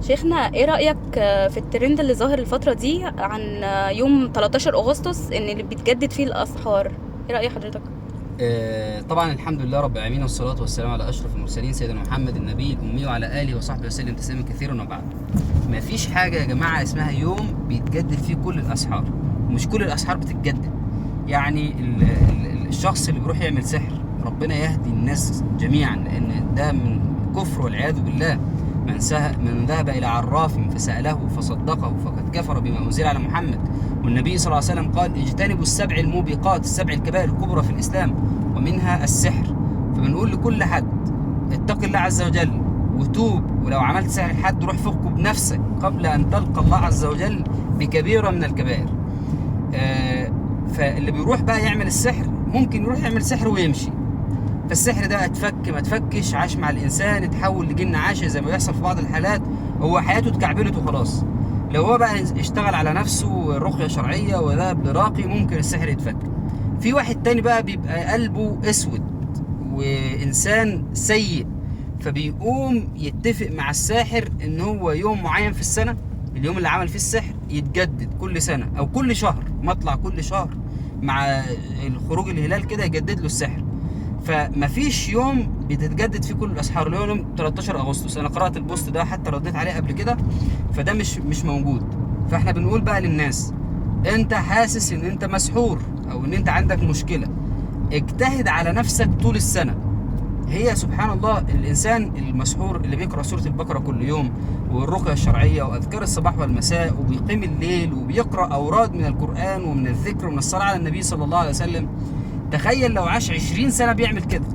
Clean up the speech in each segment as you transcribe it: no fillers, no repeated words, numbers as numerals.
شيخنا، ايه رأيك في الترند اللي ظاهر الفترة دي عن يوم 13 أغسطس ان اللي بيتجدد فيه الأسحار؟ ايه رأي حضرتك؟ طبعا الحمد لله رب العالمين، والصلاة والسلام على أشرف المرسلين سيدنا محمد النبي الأمي وعلى آله وصحبه وسلم تسليما كثيرا، وبعد. ما فيش حاجة يا جماعة اسمها يوم بيتجدد فيه كل الأسحار، ومش كل الأسحار بتتجدد. يعني الشخص اللي بيروح يعمل سحر، ربنا يهدي الناس جميعا، لأن ده من كفر والعياذ بالله. من ذهب إلى عراف فسأله فصدقه فقد كفر بما أنزل على محمد. والنبي صلى الله عليه وسلم قال: اجتنبوا السبع الموبقات، السبع الكبائر الكبرى في الإسلام، ومنها السحر. فبنقول لكل حد: اتق الله عز وجل وتوب، ولو عملت سحر لحد روح فكه بنفسك قبل أن تلقى الله عز وجل بكبيرة من الكبائر. فاللي بيروح بقى يعمل السحر ممكن يروح يعمل سحر ويمشي، فالسحر ده اتفك ما اتفكش، عاش مع الإنسان، اتحول لجن عاشق زي ما بيحصل في بعض الحالات، هو حياته اتكعبلت وخلاص. لو هو بقى اشتغل على نفسه رقية شرعية وذهب لراقي ممكن السحر يتفك. في واحد تاني بقى بيبقى قلبه اسود وإنسان سيء، فبيقوم يتفق مع الساحر إن هو يوم معين في السنة، اليوم اللي عمل فيه السحر، يتجدد كل سنة أو كل شهر، مطلع كل شهر مع الخروج الهلال كده يجدد له السحر. فمفيش يوم بتتجدد فيه كل الاسحار اللي هو يوم 13 اغسطس. انا قرات البوست ده حتى رديت عليه قبل كده، فده مش موجود. فاحنا بنقول بقى للناس: انت حاسس ان انت مسحور او ان انت عندك مشكلة، اجتهد على نفسك طول السنة. هي سبحان الله الانسان المسحور اللي بيقرا سورة البقرة كل يوم، والرقيه الشرعية، واذكار الصباح والمساء، وبيقيم الليل، وبيقرا اوراد من القران ومن الذكر ومن الصلاة على النبي صلى الله عليه وسلم، تخيل لو عاش 20 سنة بيعمل كده،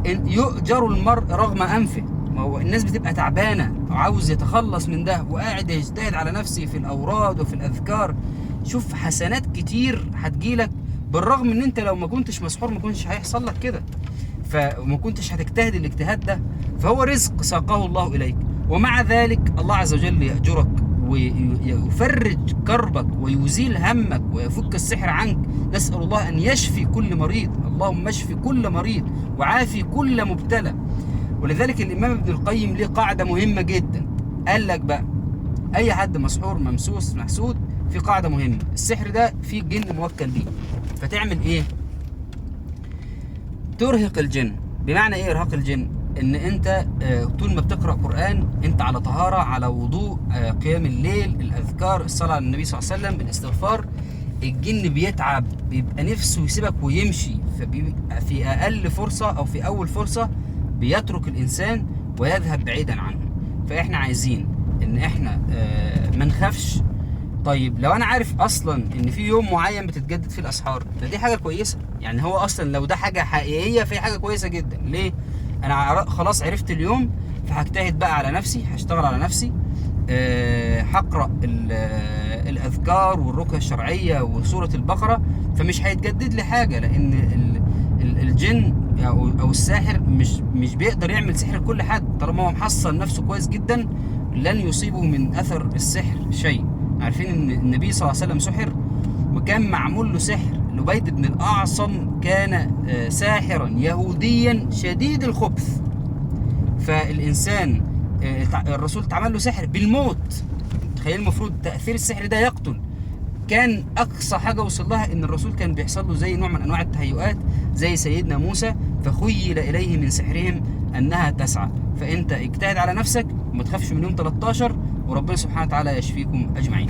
يؤجر المرء رغم أنفه. ما هو الناس بتبقى تعبانة وعاوز يتخلص من ده، وقاعد يجتهد على نفسه في الأوراد وفي الأذكار. شوف حسنات كتير هتجيلك، بالرغم ان انت لو ما كنتش مسحور ما كنتش هيحصل لك كده، فما كنتش هتجتهد الاجتهاد ده. فهو رزق ساقه الله إليك، ومع ذلك الله عز وجل يأجرك ويفرج كربك ويزيل همك ويفك السحر عنك. نسأل الله أن يشفي كل مريض، اللهم اشفي كل مريض وعافي كل مبتلى. ولذلك الإمام ابن القيم ليه قاعدة مهمة جدا، قال لك بقى أي حد مسحور ممسوس محسود، في قاعدة مهمة، السحر ده فيه جن موكل بيه، فتعمل إيه؟ ترهق الجن. بمعنى إيه إرهاق الجن؟ ان انت طول ما بتقرأ قرآن انت على طهارة، على وضوء، قيام الليل، الاذكار، الصلاة على النبي صلى الله عليه وسلم، الاستغفار، الجن بيتعب، بيبقى نفسه يسيبك ويمشي، فبيبقى في اقل فرصة او في اول فرصة بيترك الانسان ويذهب بعيدا عنه. فاحنا عايزين ان احنا ما نخافش. طيب لو انا عارف اصلا ان في يوم معين بتتجدد فيه الاسحار، ده دي حاجة كويسة، يعني هو اصلا لو ده حاجة حقيقية فهي حاجة كويسة جدا. ليه؟ انا خلاص عرفت اليوم، فهجتهد بقى على نفسي، هشتغل على نفسي، هقرأ الاذكار والرقية الشرعية وسورة البقرة، فمش هيتجدد لي حاجة، لان الجن او الساحر مش بيقدر يعمل سحر لكل حد، طالما هو محصن نفسه كويس جدا لن يصيبه من اثر السحر شيء. عارفين ان النبي صلى الله عليه وسلم سحر، وكان معمول له سحر. لبيد بن الأعصم كان ساحرا يهوديا شديد الخبث، فالإنسان الرسول اتعمل له سحر بالموت. تخيل المفروض تأثير السحر ده يقتل، كان أقصى حاجة وصل لها إن الرسول كان بيحصل له زي نوع من أنواع التهيؤات زي سيدنا موسى، فخيل إليه من سحرهم أنها تسعى. فأنت اجتهد على نفسك وما تخافش من يوم 13، وربنا سبحانه وتعالى يشفيكم أجمعين.